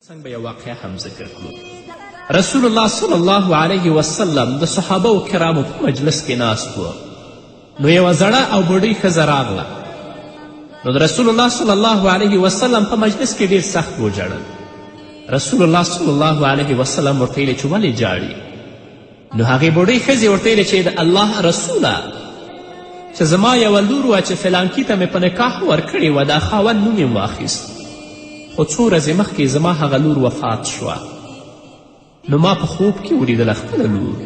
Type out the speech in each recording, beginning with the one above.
څنګ به یو واقعه هم ذکر کړو. رسول الله صلی الله علیه وسلم د صحابه و کرامو په مجلس کې ناست و، نو یوه زړه او بوډۍ ښځه راغله. نو د رسول الله صلی الله علیه وسلم په مجلس کې ډیر سخت وژړل. رسول الله صلی الله علیه وسلم ورته ویلې چې ولې ژاړي؟ نو هغې بوډۍ ښځې ورته ویلې چې د الله رسوله، چې زما یوه لور وه چې فلانکي ته مې په نکاح ورکړې وه، دا خاوند نوم یې واخیست، خو څو ورځې مخکې زما هغه لور وفات شوه. نو ما په خوب کې ولیدله خپله لور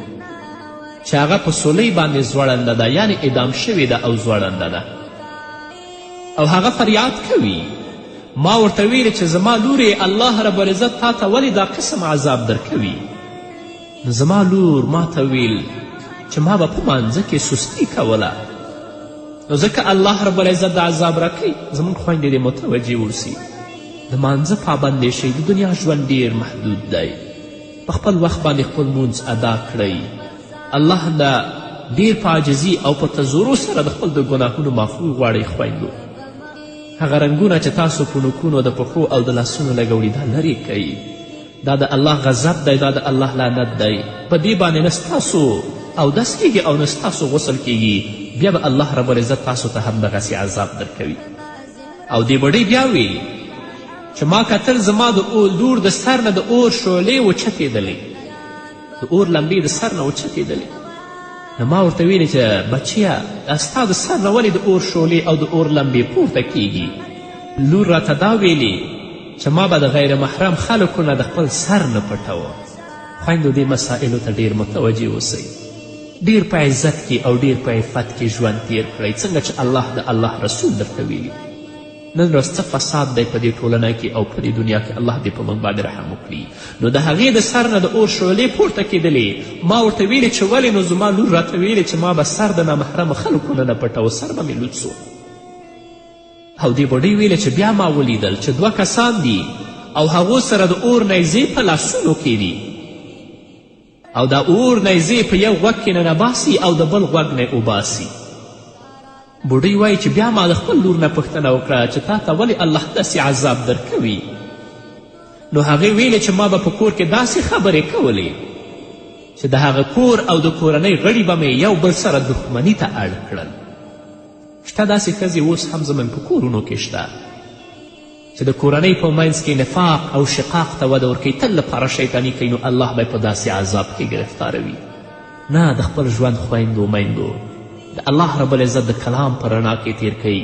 چې هغه په سولۍ باندې ځوړنده ده، یعنې اعدام شوې ده او ځوړنده ده، او هغه فریاد کوي. ما ورته ویلې چې زما لورې، الله رب العزت تا ته ولې دا قسم عذاب درکوي؟ نو زما لور ما ته ویل چې ما به په مانځه کې سستي کوله، نو ځکه الله رب العزت د عذاب راکوي. زموږ خویندې دې متوجه اوسي، د مانځه پابندې شئ. د دنیا ژوند ډیر محدود دی، په خپل وخت باندې خپل لمونځ ادا کړئ. الله نه ډیر په عاجزي او په تضرع سره د خپل د ګناهونو معافي وغواړئ. خویندو، هغه رنګونه چې تاسو په نوکونو د پښو او د لاسونو لګولي، دا لرې کړئ. دا د الله غضب دی، دا د الله لعنت دی. په دې باندې نه ستاسو اودس کیږي او نه ستاسو غسل کیږي، بیا به الله رب العزت تاسو ته هم دغسې عذاب درکوي. او دې بوډۍ بیا ویلي چې ما کتل زما د لور د سر نه د اور شعلې وچتېدلې، د اور لمبې د سر نه وچتېدلې. نو ما ورته ویلې چې بچیه، دا ستا د سر نه ولې د اور شعلې او د اور لمبې پورته کیږي؟ لور راته دا ویلې چې ما به د غیر محرم خلکو نه د خپل سر نه پټوه. خویندو، دې مسائلو ته ډېر متوجه اوسئ. ډېر په عزت کې او ډېر په عفت کې ژوند تیر کړئ، څنګه چې الله د الله رسول درته ویلي. نن ورځ څه فساد دی په دې ټولنه کې او په دې دنیا کې، الله دې په موږ باندې رحم وکړي. نو د هغې د سر نه د اور شعلې پورته کېدلې. ما ورته ویلې چې ولې؟ نو زما لور راته ویلې چې ما به سر د نامحرمو خلکو نه نه پټوه، سر به مې لوڅ و. او دې بوډۍ ویلې چې بیا ما ولیدل چې دوه کسان دي او هغو سره د اور نیزې په لاسونو کې دي، او دا اور نیزې په یو غوږ کې ننباسي او د بل غوږ نه اوباسي. بوډۍ وایي چې بیا ما د خپل لور نه پوښتنه وکړه چې تا ته ولې الله داسې عذاب درکوي؟ نو هغې ویلې چې ما به په کور کې داسې خبرې کولې چې د هغه کور او د کورنۍ غړي به مې یو بل سره دښمني ته اړ کړل. شته داسې ښځې اوس هم زموږ په کورونو کې شته چې د کورنۍ په منځ کې نفاق او شقاق ته وده ورکوي، تل لپاره شیطاني کوي، نو الله به په داسې عذاب کې ګرفتاروي. نه، د خپل ژوند خویندو میندو د الله رب العزت د کلام په رڼا کې تیر کړئ،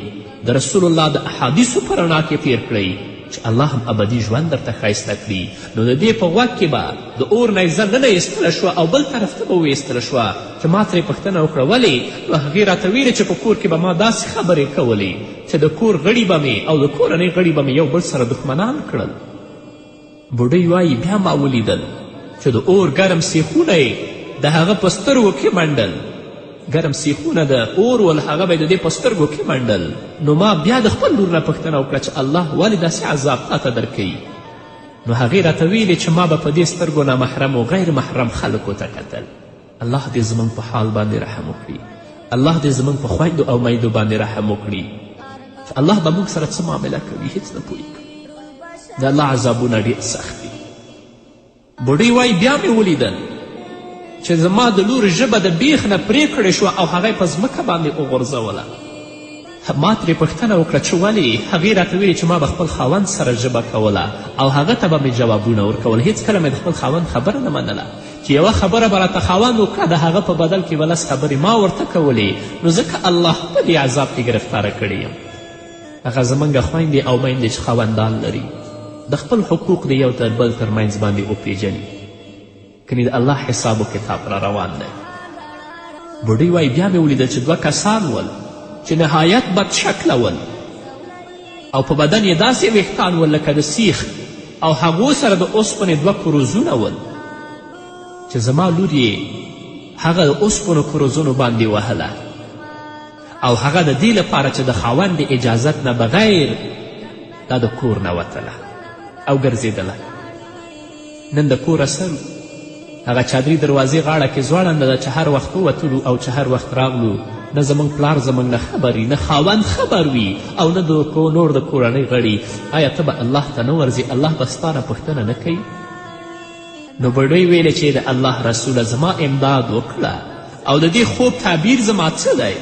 د رسول الله د احادیثو په رڼا کې تیر کړئ چې الله هم ابدي ژوند درته ښایسته کړي. نو د دې په غوږ کې به د اور نیزه ننه ایستله شوه او بل طرف ته به وویستله شوه. چې ما ترې پوښتنه وکړه ولې؟ نو هغې راته ویلې چې په کور کې به ما داسې خبرې کولې چې د کور غړي به مې او د کورنۍ غړي به مې یو بل سره دښمنان کړل. بوډۍ وایي بیا ما ولیدل چې د اور ګرم سیخونه یې د هغه په سترګو کې منډل، ګرم سیخونه د اور ول، هغه به یې د دې په سترګو کې منډل. نو ما بیا د خپل لور نه پوښتنه وکړه چې الله ولې داسې عذاب تا ته درکوي؟ نو هغې راته ویلې چې ما به په دې سترګو نامحرم او غیر محرم خلکو ته کتل. الله دې زموږ په حال باندې رحم وکړي، الله دې زموږ په خویندو او میندو باندې رحم وکړي چې الله به موږ سره څه معامله کوي هیڅ نه پوهېږو. د الله عذابونه ډېر سخت دي. بوډۍ وایي بیا مې ولیدل چې زما د لور ژبه د بیخ نه پرې کړې شوه او هغه یې په ځمکه باندې وغورځوله. ما ترې پوښتنه وکړه چې ولې؟ هغې راته ویلې چې ما به خپل خاوند سره ژبه کوله او هغه ته به مې جوابونه ورکول، هیڅکله مې د خپل خاوند خبره نه منله. چې یوه خبره به راته خاوند وکړه، د هغه په بدل کې به لس خبرې ما ورته کولې، نو ځکه الله په دې عذاب کې ګرفتاره کړې یم. هغه زموږ خویندې او میندې چې خاوندان لري، د خپل حقوق د یو تر بل تر منځ باندې وپېژني، کنې د الله حساب و کتاب را روان دی. بوډۍ وایي بیا مې ولیدل چې دوه کسان ول چې نهایت بد شکله ول او په بدن یې داسې ویښتان ول لکه د سیخ، او هغو سره د اوسپنې دوه کروزونه ول چې زما لور یې هغه د اوسپنو کروزونو باندې وهله، او هغه د دې لپاره چې د خاوند د اجازت نه بغیر دا د کور نه وتله او ګرځېدله. نن د کور اثر هغه چادري دروازې غاړه کې ځوړنده ده چې هر وخت ووتلو او چې هر وخت راغلو نه زموږ پلار زموږ نه خبر وي، نه خاوند خبر وي او نه د نور د کورنۍ غړي، آیا ته به الله ته نه ورځې؟ الله به ستا نه پوښتنه نه کوي؟ نو بډۍ ویلې چې د الله رسوله زما امداد وکړه او د دې خوب تعبیر زما څه دی؟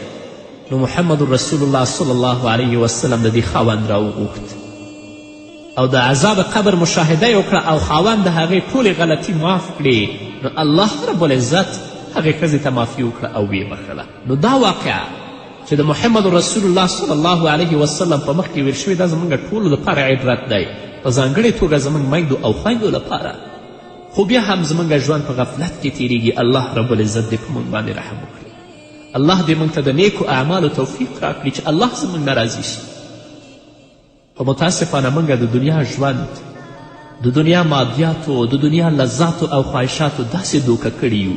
نو محمد رسول الله صلی الله علیه وسلم د دې خاوند راوغوښت او د عذاب قبر مشاهده یې وکړه او خاوند د هغې ټولې غلطي معاف کړې. نو الله رب العزت هغې ښځې ته معافي وکړه او ویې بخښله. نو دا واقعه چې د محمد رسول الله صلی الله علیه وسلم په مخ کې ویل شوې، دا زموږ ټولو لپاره عبرت دی، په ځانګړې توګه زموږ میندو او خویندو لپاره. خو بیا هم زموږ ژوند په غفلت کې تیریږي. الله رب العزت دې په موږ باندې رحم وکړي، الله دې موږ ته د نیکو اعمالو توفیق راکړي چې الله زموږ نه راضي شي. خو متاسفانه موږ د دنیا ژوند، د دنیا مادیاتو، د دنیا لذاتو او خواهشاتو داسې دوکه کړي یو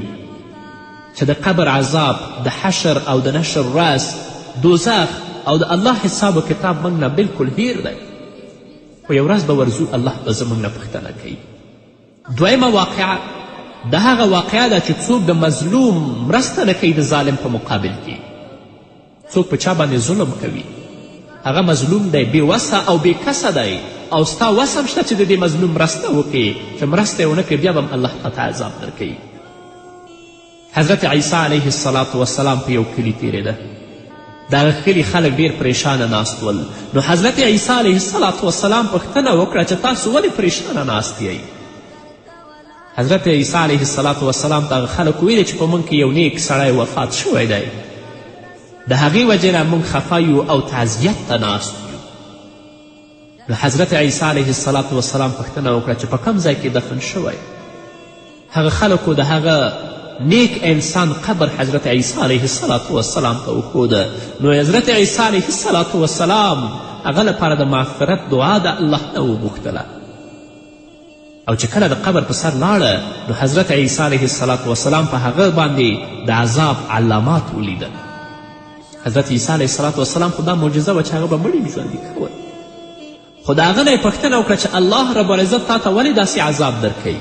چې د قبر عذاب، د حشر او د نشر ورځ، دوزخ او د الله حساب و کتاب موږ نه بلکل هیر دی. خو یو ورځ به ورځو، الله به زموږ نه پوښتنه کوي. دویمه واقعه د هغه واقعه ده چې څوک د مظلوم مرسته نه کوي د ظالم په مقابل کې. څوک په چا باندې ظلم کوي، هغه مظلوم دی، بې وسه او بې کسه دی، او ستا وسه هم شته چې د دې مظلوم مرسته وکړې، چې مرسته یې ونه کړې بیا به هم الله تا ته عذاب درکوي. حضرت عیسی علیه السلام وسلام په یو کلي تیرېده، د هغه کلي خلک ډېر پریشانه ناست ول. نو حضرت عیسی علیه السلام وسلام پوښتنه وکړه چې تاسو ولې پریشانه ناست یئ؟ حضرت عیسی علیه السلام وسلام ته هغه خلک ویلې چې په موږ کې یو نیک سړی وفات شوی دی، د هغې وجې نه موږ خفه یو او تعزیت ته ناست یو. نو حضرت عیسی علیه السلام وسلام پوښتنه وکړه چې په کوم ځای کې دفن شوی؟ هغه خلکو د هغه نیک انسان قبر حضرت عیسی علیه السلام وسلام ته وښوده. نو حضرت عیسی علیه السلام وسلام هغه لپاره د مغفرت دعا د الله نه وغوښتله. او چې کله د قبر په سر لاړه، نو حضرت عیسی علیه السلام وسلام په هغه باندې د عذاب علامات ولیدل. حضرت عیسی علیه السلام وسلام خو دا معجزه وه چې هغه به مړي ژوندي کول، خو د هغه نه یې پوښتنه وکړه چې الله رب العزت تا ته ولې داسې عذاب درکوي؟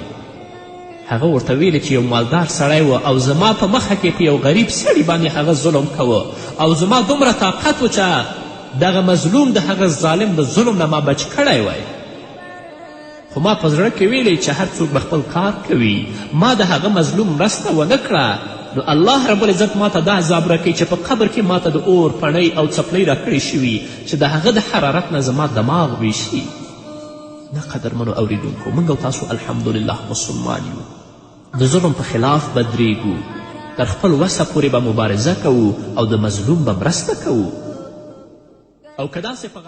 هغه ورته ویلې چې یو مالدار سړی و او زما په مخه کې په یو غریب سړي باندې هغه ظلم کوه او زما دومره طاقت و چې دغه مظلوم د هغه ظالم د ظلم نه ما بچ کړی وای، خو ما په زړه کې ویلې چې هر څوک به خپل کار کوي، ما د هغه مظلوم مرسته ونه کړه، نو الله رب العزت ما ته دا عذاب راکوي چې په قبر کې ما ته د اور پڼۍ او څپلۍ راکړې شوي چې د هغه د حرارت نه زما دماغ ویشي. نه قدرمنو اوریدونکو، موږ او تاسو الحمدلله مسلمان یو، د ظلم په خلاف به درېږو، تر خپل وسه پورې به مبارزه کوو او د مظلوم به مرسته کوو. او که داسې په